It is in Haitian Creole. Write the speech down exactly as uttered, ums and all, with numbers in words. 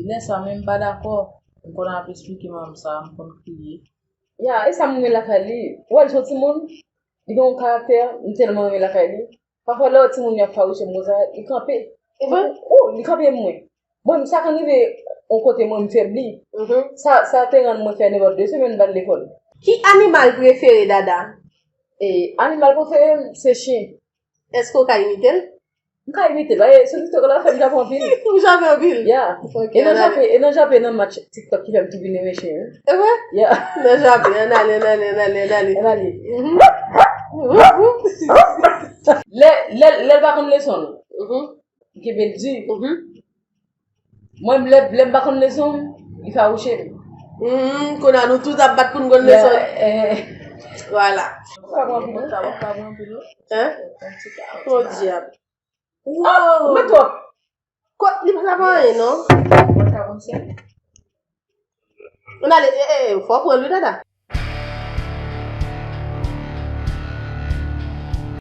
Lè sa menm m pa dakò. M konn ap esplike manman m sa, m konn kriye. Ya, e sa m renmen lakay li. Ou wè l se yon timoun, li gen yon karaktè, m tèlman renmen lakay li. Pafwa lè yon timoun y ap fawouche m konsa, li kanpe. E vre? Oh, li kanpe mwen. Bon, sa konn rive yon kote mwen m febli. Mhm. Sa sa te rann mwen fè nenpòt de semèn m pa al lekòl. Ki animal prefere Dada? E animal prefere m se chen. Èske w ka imite l? M ka imite l, paske sou TikTok la fè m jape anpil. Ou jape anpil? Ya. Ok, E nan ann ale. jape, e nan jape nan match TikTok ki fè m tou vin renmen chen. E vre? Ya. Nan jape, ann ale, ann ale, ann ale, ann ale. Ann ale. Mhm. Lè lè lè l pa konn leson l. Mhm. Li kenbe l di. Mhm. Mwen lè lè m pa konn leson m, li fawouche m. Mhm. Kounye a nou tout ap bat pou n konn leson. Ya, eh, Vwala. Ou ka pran anpil, ou ka ou ka pran anpil. Hein? Yon ti ka. Oh dyab. Oh, mwen twòp. Kot li pa la pa anyen non. Mwen ka konn se. Ann ale, e, e, e, fò w pran l wi Dada.